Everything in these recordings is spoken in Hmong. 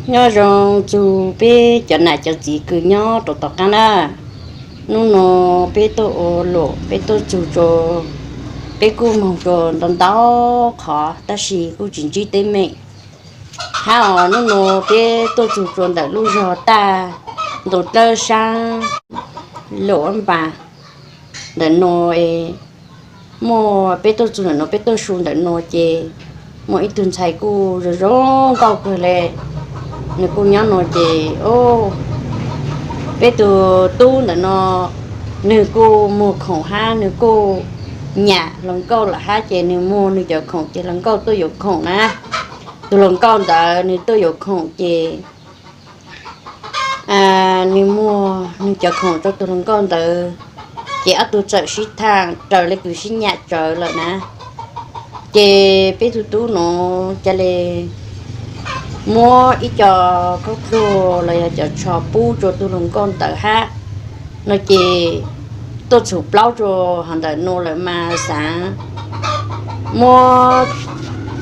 Nyob zoo txug peb cov nam cov txiv kws nyob rau tom qaab na. Nub nua peb tuaj ua luam, peb tuaj txug rua, peb kuj moog rua ntau ntau qhov tab sis kuj tsis ntsib teeb meem. Hab os, nub nua peb tuaj txug rua ntawm lub zog Taj Ntoo Dlawb saab Luam Npas ntawm nua, muaj, peb tuaj txug ntawm nua, peb tuaj su ntawm nua ces muaj ib tug ntxhais kuj zoo zoo nkauj kawg le. Nwg kuj nyob nua ces, o, peb tug tub ntawm nua, nwg kuj muag khoom hab nwg kuj nyam hluas nkauj lawm hab ces nwg muag nwg cov khoom ces hluas nkauj tuaj yuav khoom na. Tug hluas nkauj ntawd nwg tuaj yuav khoom ces nwg muag nwg cov khoom rua tug hluas nkauj ntawd, ces ob tug txawm sib thaam raws le kws sib nyam tsawv lawm na. Ces peb tug tub nua ca le muab ib co khaub dluag los yog cov tsho pub rua tug hluas nkauj ntawd hab, no ces tuaj txhum plaub rua hov ntawm nua lawm mas xaav muab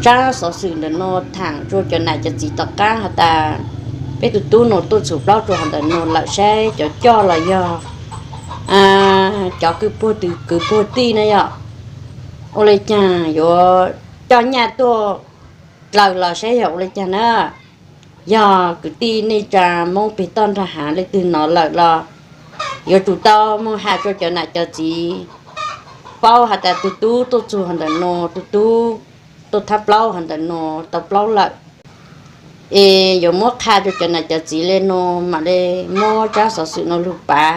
tsab xov xwm ntawm nua thaam rua cov nam cov txiv tom qaab has tas peb tug tub nua tuaj txhum plaub rua hov ntawm nua lawm saib cov coj los yog cov kwv puag tw kwv puag tij na yog ua le caag, yuav coj nyaj tuaj dlaws los saib yog ua le caag na. Yog kwv tij neej tsa Moob peg toj nraag haav leej twg nov lawm los yuav tsum tau moog has rua cov nam cov txiv paub has tas tug tub tuaj txug hov ntawm nua, tug tub tuaj thab plaub hov ntawm nua tau plaub lawm. Es yuav muab qha rua cov nam cov txiv le nua mam le muab tsab xov xwm nua lug pav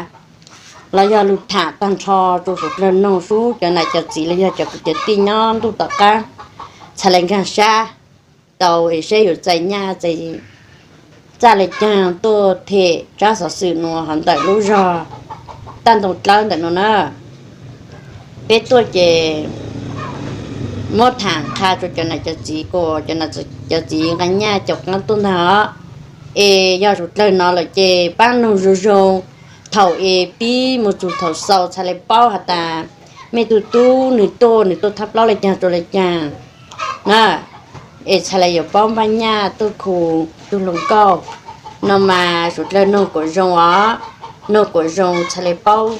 los yog lug thaam taag nrho rua suav dlawg noog sub cov nam cov txiv los yog cov kwv cov tij nyob ntuj tom qaab txhad le nkaag sab tau es saib yuav txais nyaj txaj le caag tuaj them tsab xov xwm nua hov ntawm lub zog Taj Ntoo Dlawb ntawm nua na. Peb tuaj ces muab thaam qha rua cov nam cov txiv kuas cov nam cov txiv nqaa nyaj caum qaab tuaj ntag os. Es yog suav dlawg nov lawm ces paab noog zoo zoo, thaum es pib mus txug thaum xaus txhad le paub has tas mej tug tub nwg tuaj, nwg tuaj thab plaub le caag rua le caag na. Es txhad le yuav paub npaj nyaj tuaj khu tug hluas nkauj no mas suav dlawg noog kuas zoo os, noog kuas zoo txhad le paub.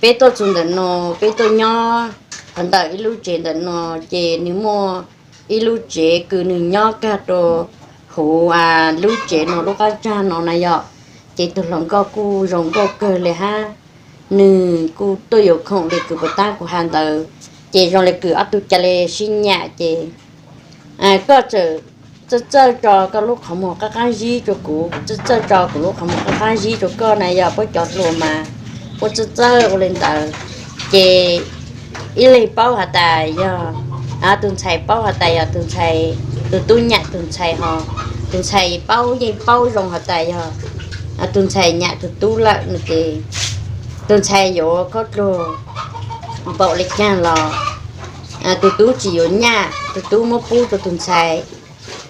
Peb tuaj txug ntawm nua, peb tuaj nyob hov ntawm ib lub tsev ntawm nua ces nwg muaj ib lub tsev kws nwg nyob kag rua huv lub tsev nua lub qab tsaag no na yog. Ces tug hluas nkauj kuj zoo nkauj kawg le hab, nwg kuj tuaj yuav khoom le kws puas tab kuv has ntawd. Ces zoo le kws ob tug ca le sib nyam ces koj txawm txawj txawj tso koj lub qhov muag qaab qaab zib rua kuv, kuv txawj txawj tso kuv lub qhov muag qaab qaab zib rua koj na yog. Puab cov hluas mas puab txawj txawj ua le ntawd. Ces ib leeg paub has tas yog, tug ntxhais paub has tas yog tug ntxhais, tug tub nyam tug ntxhais ho, tug ntxhais paub yeej paub zoo has tas yog tug ntxhais nyam tug tub lawm no ces tug ntxhais yuav khaub dluag npaum le caag los tug tub tsis yuav nyaj, tug tub muab pub rua tug ntxhais.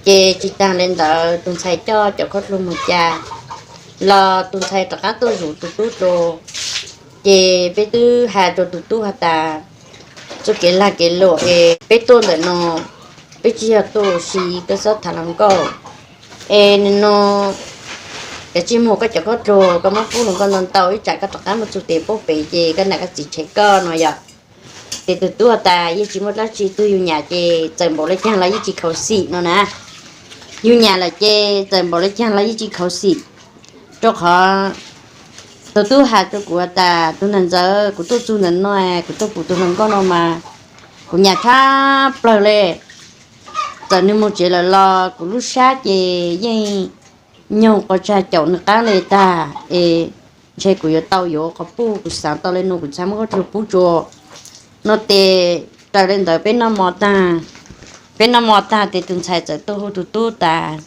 Ces tsis taag le ntawd tug ntxhais coj cov khaub dluag moog ca los tug ntxhais rov qaab tuaj zuj tug tub rua. Ces peb twb has rua tug tub has tas txuj kev lag kev luam es peb tuaj ntawm nua, peb tsis yog tuaj si, koj xob tham hluas nkauj. Es nua, koj tsis muag koj cov khaub dluag, koj muab pub hluas nkauj ntau ntau ib tsam koj rov qaab mus txug tes puab pem ces koj nam koj txiv tshev koj no yog. Ces tug tub has tas yeej tsis muaj dlaab tsi, tug yug nyam ces txawm npaum le caag los yeej tsis khuv xim no na. Yug nyam lawm ces txawm npaum le caag los yeej tsis khuv xim, rua qhov tug tub has rua kuv has tas tug nam ntxawm, kuv tuaj txug ntawm nua, kuv tuaj pum tug hluas nkauj no mas kuv nyam tshab plawg le. Txawm nwg moog tsev lawm los kuv lub sab ces yeej nyoog quas tsag caum nwg qaab le tag es ntshe kuv yuav tau yuav qhov puj, kuv xaav tau le nua kuv txhad muab khaub dluag pub rua no. Ces raws le ntawd peb noj mov tag, peb noj mov tag ces tug ntxhais txawm tuaj hu tug tub tas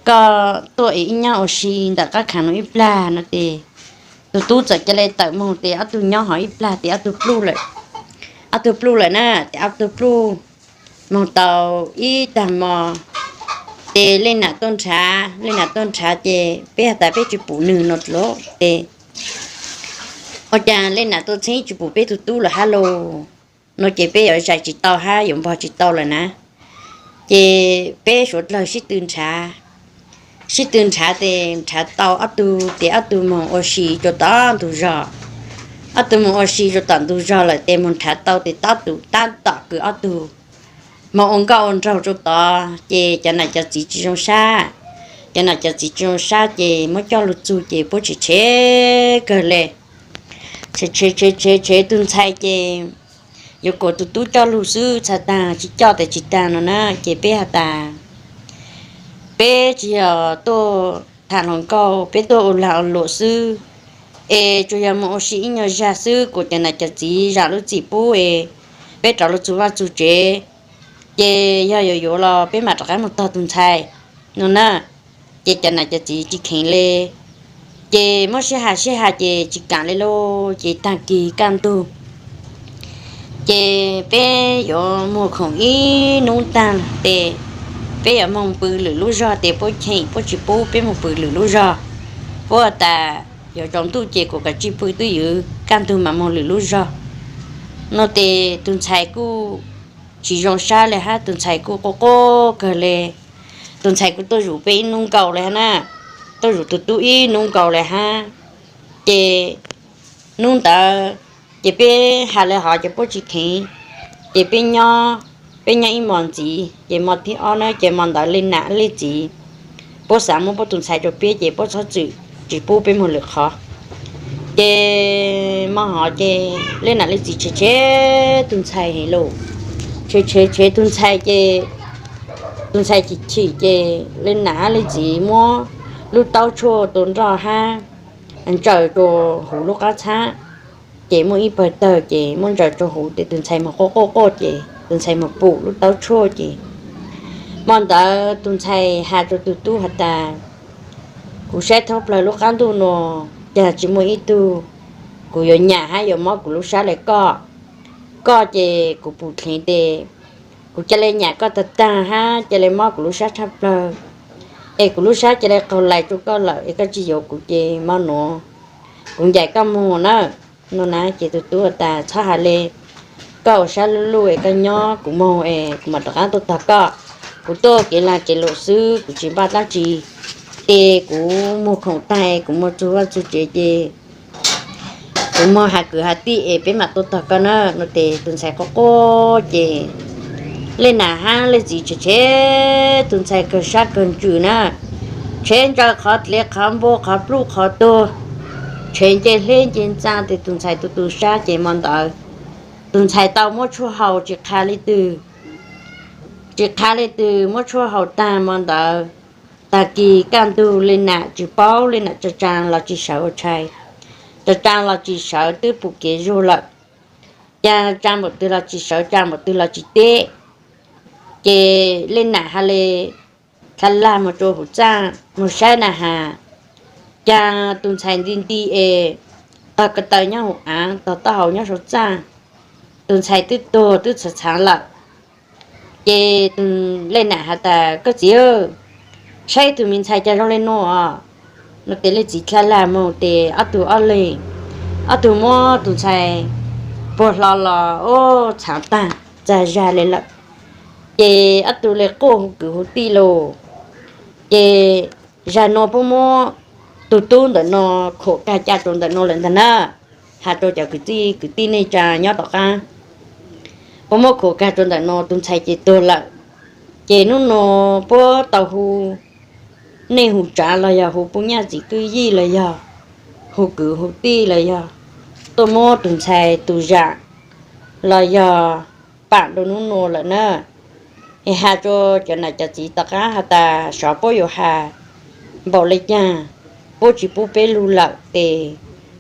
koj tuaj es ib nyob ua si ntawm qab khav no ib plag no ces tug tub txawm ca le tawm moog ces ob tug nyob hov ib plag ces ob tug pluj lawm. Ob tug pluj lawm na, ces ob tug pluj moog tau ib tag mo ces leej nam tuaj nrhav, leej nam tuaj nrhav ces peb has tas peb tsis pum nwg no lawm ces ua cas leej nam tuaj txheeb tsis pum peb tug tub lawm hab lauj, no ces peb yuav zais tsis tau hab yuav npog tsis tau lawm na. Ces peb suav dlawg sib tw nrhav, sib tw nrhav tes nrhav tau ob tug tes ob tug moog ua si rua tom ntug zog. Ob tug moog ua si rua tom ntug zog lawm tes moog nrhav tau tes tab tom kws ob tug moog ua nkauj ua nraug rua tod ces cov nam cov txiv tsi zoo sab. Cov nam cov txiv tsi zoo sab ces muab coj lug txug ces puab tsev tshev kawg le. Tshev tshev tshev tshev tus ntxhais ces yuav kuas tus tub coj lug xwb txhais taag tsi coj tes tsi taag no na ces peb has tas peb tsi yog tuaj tham hluas nkauj, peb tuaj ua lag ua luam xwb es tsuas yog moog ua si ib nyuag zag xwb, kuas cov nam cov txiv zam lub txim pub es peb rov lug txug vaj txug tsev ces yog yuav yuav los peb mam rov qaab moog tog tus ntxhais no na. Ces cov nam cov txiv tsi kheev le ces muab sib has sib has ces tsi kaam le lauj. Ces taag kis kaj ntug ces peb yuav muag khoom ib nub taag tes peb yuav moog pw lwm lub zog tes puab cheem puab tsi pub peb moog pw lwm lub zog. Puab has tas yuav tsaus ntuj ces kuas kav tsij pw twb ywv kaj ntug mas moog lwm lub zog no tes tus ntxhais kuj tsi zoo sab le hab, tus ntxhais kuj quaj quaj kawg le. Tus ntxhais kuj tuaj zuj peb ib nub nkaus le hab na, tuaj zuj tus tub ib nub nkaus le hab. Ces nub ntawd ces peb has le hov ces puab tsi kheev. Ces peb nyob, peb nyob ib mos ntxiv ces mos thib ob na ces mos ntawd le nam le txiv puab xav muab puab tus ntxhais rua peb ces puab txhob txwm tsi pub peb moog lwm qhov. Ces mos hov ces le nam le txiv tshev tshev tus ntxhais heev lawm, tshev tshev tshev tus ntxhais ces tus ntxhais chim chim ces le nam hab le txiv muab lub taub tshuaj tua nroj hab ntsaws rua huv lub qab txhab. Ces muaj ib pawg tawg ces muab ntsaws rua huv tes tus ntxhais moog quaj quaj quaj ces tus ntxhais moog pum lub taub tshuaj ces mos ntawd tus ntxhais has rua tus tub has tas, kuv saib thoob plawg lub qab ntuj nuav caag tsi muaj ib tug kuv yuav nyam hab yuav mob kuv lub sab le koj. Koj ces kuv pum dheev tes kuv ca le nyam koj taag taag hab ca le mob kuv lub sab tshaj plawg, es kuv lub sab ca le qaug lais rua koj lawm es koj tsi yuav kuv ces mos nuav kuv ncaim koj moog na. No na ces tus tub has tas txhob has le, koj ua sab luj luj es koj nyob kuv moog es kuv mam rov qaab tuaj tog koj. Kuv tuaj kev lag kev luam xwb kuv tsi npaj dlaab tsi. Ces kuv muag khoom taag kuv muag txug vaj txug tsev ces kuv muag has kwv has tij es peb mam tuaj tog koj na no ces tus ntxhais quaj quaj ces le nam hab le txiv tshev tshev tus ntxhais kawg sab kawg ntsws na, tshev ntsaws qhov dlev qhov npua qhov pluj qhov tuag, tshev nce hleb nce ntxaa tes tus ntxhais tu tu sab ces mos ntawd tus ntxhais tau muab tshuaj haus tsi qha le twg, tsi qha le twg muab tshuaj haus taag mos ntawd taag kis kaj ntug le nam tsi paub le nam tsa tsaa los tsi sawv ua tshais, tsa tsaa los tsi sawv twb pum kev zuag lawm, ca tsaa npaum twg los tsi sawv tsaa npaum twg los tsi teb. Ces le nam has le dlha lag moog rua huv txaaj moog saib na has, ca tus ntxhais nti nti es tog ko taw nyob huv aav tog taub hau nyob sau txaaj, tus ntxhais twb tuag twb txhav txhav lawm. Ces le nam has tas koj txiv, saib tug me ntxhais ca zoo le nuav no tes le txiv dlha lag moog tes ob tug ob leeg, ob tug muab tus ntxhais puag hlo los ua txhav taag txag zag le lawm. Ces ob tug le quaj hu kwv hu tij lug. Ces zag nuav puab muab tug tub ntawm nuav khuam kag ca rua ntawm nuav lawm ntag na. Has rua cov kwv tij kwv tij neej tsa nyob tom qaab, puab muab khuam kag rua ntawm nuav tus ntxhais ces tuag lawm. Ces nub nuav puab tau hu neej hu tsaav los yog hu puj nyaj txiv kwj yij los yog hu kwv hu tij los yog tuaj muab tus ntxhais tu zam los yog paam rua nub nuav lawm na. Es has rua cov nam cov txiv tom qaab has tas xyov puab yuav has npaum le caag, puab tsi pub peb lug lawm tes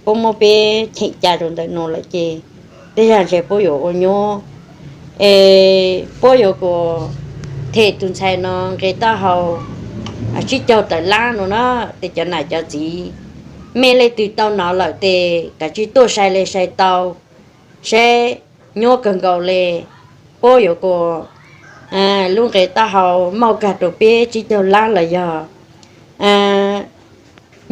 puab muab peb cheem ca rua ntawm nuav lawm ces tej zag ntshe puab yuav ua nyuab, es puab yuav kuas them tus ntxhais nuav nqe taub hau tsib caug tawm lab nuav na. Tes cov nam cov txiv, mej leej twg tau nov lawm tes kav tsij tuaj sai le sai tau, seb nyuab kawg nkaus le, puab yuav kuas lub nqe taub hau mauj kag rua peb tsib caug lab los yog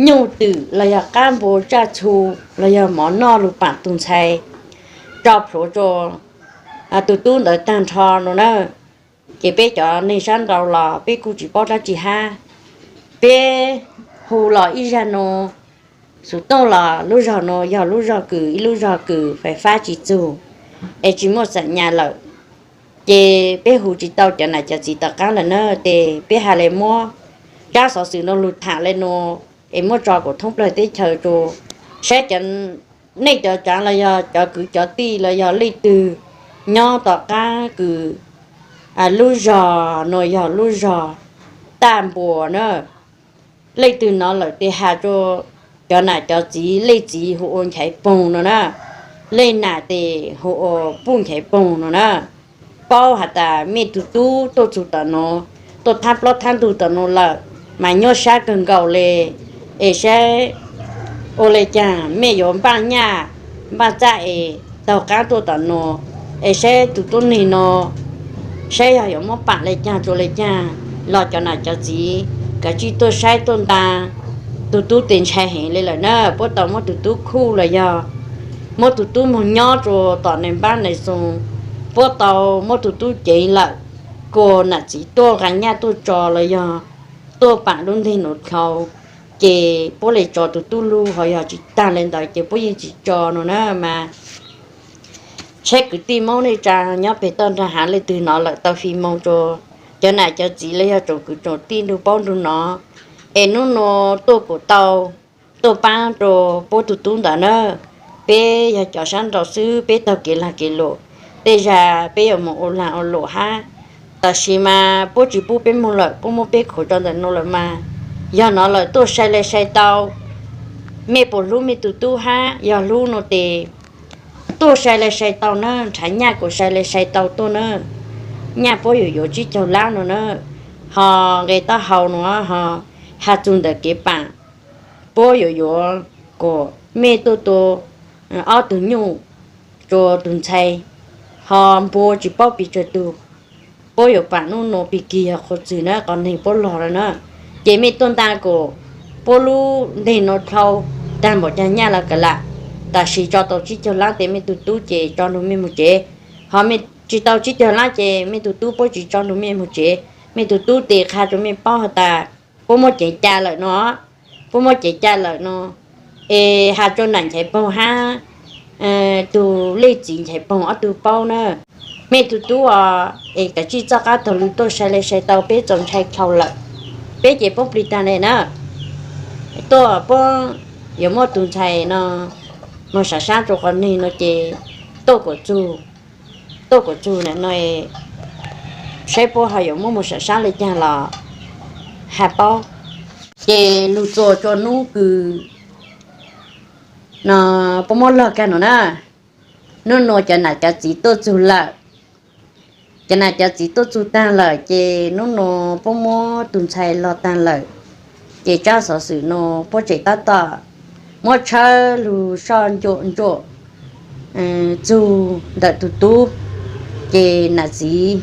nyuj twm los yog qaab npua tsaj txhu los yog mov noj lug paam tus ntxhais tso plhuav rua tus tub ntawd taag nrho nuav na. Ces peb cov neeg sab nraud los peb kuj tsi paub dlaab tsi hab. peb hu los ib zag no, xov tooj los lub zog no yog lub zog kws ib lub zog kws fais fab tsis txug es tsis muaj xam nyas lawm, ces peb hu tsis tau cov nam cov txiv tom qaab lawm na. Ces peb has le muab tsab xov xwm no lug tham le no es muab tso kuas thoob plawg teb chaws rua saib cov, nej cov tsaav los yog cov kwv cov tij los yog leej twg nyob tom qaab kws lub zog no yog lub zog Taj Npuas na, leej twg nov lawm tes has rua cov nam cov txiv, leej txiv hu ua Nchaiv Poog no na, leej nam tes hu ua Puj Nchaiv Poog no na. Paub has tas mej tug tub tuaj txug tom nuav, tuaj thaab plaub thaab ntug tom nuav lawm mas nyuaj sab kawg nkaus le, es saib ua le caag mej yuav npaaj nyaj npaaj txaj es taug qaab tuaj tom nuav, es saib tug tuab neeg no saib yog yuav muab paam le caag rua le caag los cov nam cov txiv kav tsij tuaj saib tuaj ntaa tug tub tes ntshai heev le lawm na. Puab tau muab tug tub khuj los yog muab tug tub moog nyob rua tom nais npaab nais xoo, puab tau muab tug tub ceev lawm, kuas nam txiv tuaj nqaa nyaj tuaj tso los yog tuaj paam lub nteeg nuav dlhau, ces puab le tso tug tub lug, ho yog tsis taag le ntawd ces puab yeej tsis tso no na mas. Saib kwv tij Moob nej tsaa nyob peg toj nraag haav leej twg nov lawm tau fij moo rua cov nam cov txiv los yog tsoom kwv tsoom tij nrug paub nrug nov, es nub nua tuaj kuas tau tuaj paab rua puab tug tub ntawd na. Peb yog cov sab nraud xwb peb taug kev lag kev luam, tej zag peb yuav moog ua lag ua luam hab, tab sis mas puab tsis pub peb moog lawm, puab muab peb khuv rua ntawm nuav lawm mas. Yog nov lawm tuaj sai le sai tau, mej puas hlub mej tug tub hab? Yog hlub no tes tuaj sai le sai tau na, nrhav nyaj kuas sai le sai tau tuaj na. Nyaj puab yuav yuav tsib caug lab no na, ho nqe taub hau no, ho has txug ntawm kev paam, puab yuav yuav kuas mej tuaj tua ob tug nyuj rua tug ntxhais, ho npua tsis paub pes tsawg tug, puab yuav paam nub nua pig kig yog qhov twg na, qhov neeg puab log lawm na. Ces mej tuaj ntaa kuas puab lub nteeg nuav dlhau, taag npaum caag nyaj los kawg lam, tab sis tso tau tsib caug lab tes mej tug tub ces tso nrug mej moog tsev, ho mej tsis tau tsib caug lab ces mej tug tub puab tsis tso nrug mej moog tsev. Mej tug tub tes qha rua mej paub has tas puab muab ceev ca lawm no, puab muab ceev ca lawm no, es has rua nam Nchaiv Poog hab tug leej txiv Nchaiv Poog ob tug paub na. Mej tug tub os, es kav tsij txoj qab taug lw tuaj sai le sai tau, peb txaus ntshai dhau lawm, peb ces puab plig taag le na. Tuaj puab yuav muab tug ntxhais no moog sam sab rua qhov neeg no ces tuaj kuas txug, tuaj kuas txug na no, saib puab ho yuav muab moog sam sab le caag los has paub. Ces lug txuas rua nub kws no puab muab log kag no na, nub nua cov nam cov txiv tuaj txug lawm. Cov nam cov txiv tuaj txug taag lawm ces nub nua puab muab tug ntxhais log taag lawm. Ces tsab xov xwm nua puab tseem taab tom muab tshawb lug soj ntsuam ntsuam txug ntawm tug tub, ces nam txiv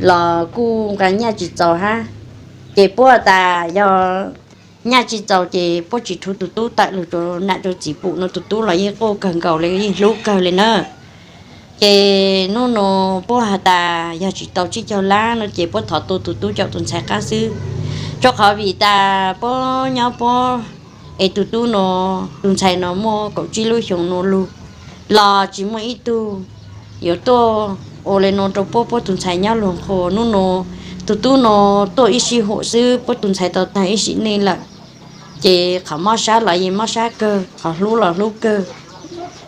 los kuj nqaa nyaj tsis txaus hab. Ces puab has tas yog nyaj tsis txaus ces puab tsis rhu tug tub tawm lug rua nam rua txiv pum no, tug tub los yeej quaj kawg nkaus le, yeej hlub kawg le na. Ces nub nua puab has tas yog tsis tau tsib caug lab no ces puab thov tua tug tub caum tug ntxhais qab xwb, rua qhov vim tas puab nyob puab es tug tub no, tug ntxhais no muaj kaum tsib lub xyoo no lug los tsis muaj ib tug yuav tuaj ua le no rua puab, puab tug ntxhais nyob lug nqhuas. Nub nua tug tub no tuaj ib sij huam xwb puab tug ntxhais tau taag ib sim neej lawm. Ces qhov mob sab los yeej mob sab kawg, qhov hlub los hlub kawg.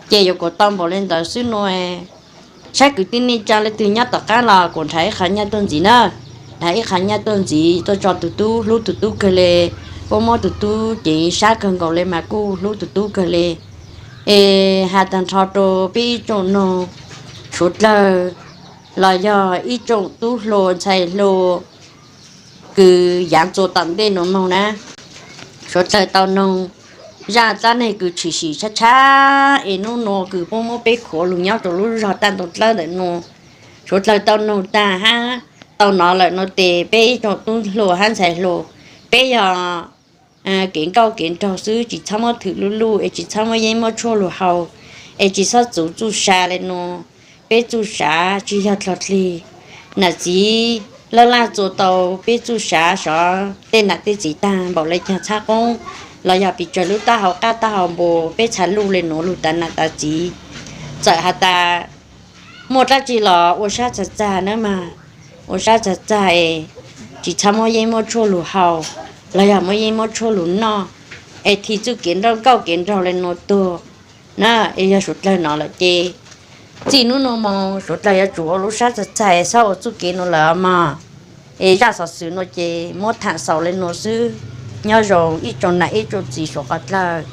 Ces yuav kuas tau npaum le ntawd xwb nua. Saib kwv tij neej tsa leej twg nyob tom qab los kuas nrhav ib qho nyaj tuaj ntxiv na, nrhav ib qho nyaj tuaj ntxiv tuaj tso tug tub, hlub tug tub kawg le. Puab muab tug tub ceev sab kawg nkaus le mas kuj hlub tug tub kawg le. Es has taag nrho rua peb ib tsoom noog suav dlawg los yog ib tsoom tub hluas ntxhais hluas kws yaav txuas tom ntej nuav moog na, suav dlawg tau noog zaj dlaab neeg kws tshwm sim tshab tshab es nub nua kws puab muab peb khuv lug nyob rua lub zog Taj Ntoo Dlawb ntawm nua, suav dlawg tau noog taag hab tau nov lawm no tes peb ib tsoom tub hluas hab ntxhais hluas, peb yog kev nkauj kev nraug xwb, tsis txhob muab thwm luj luj es tsis txhob muab yeeb muab tshuaj lug hau, es tsis txhob txuv txuj sa le nua. Peb txuj sa tsis yog dlhog dlig, nam txiv laj laj txua tau peb txuj sav sov tej nam tej txiv tag npaum le caag txhab qoob los yog pes tsawg lub taub hau qab taub hau npua, peb txha luj le nuav lug tav nam tav txiv. Txawm has tas muaj dlaab tsi los ua sab txag txag nawb mas, ua sab txag txag es tsi txhob muab yeeb muab tshuaj lug haus los yog muab yeeb muab tshuaj lug noj, es thim txuj kev nrauj nkauj kev nraug le nuav tuag na. Es yog suav dlawg no lawm ces txij nub nuav moog suav dlawg yuav tsum ua lub sab txag txag es txhob ua txuj kev nuav lawm mog. Es zaj xov xwm nuav ces muab tham xaus le nuav xwb. Nyob zoo ib tsoom nam ib tsoom txiv suav qhov dlawg.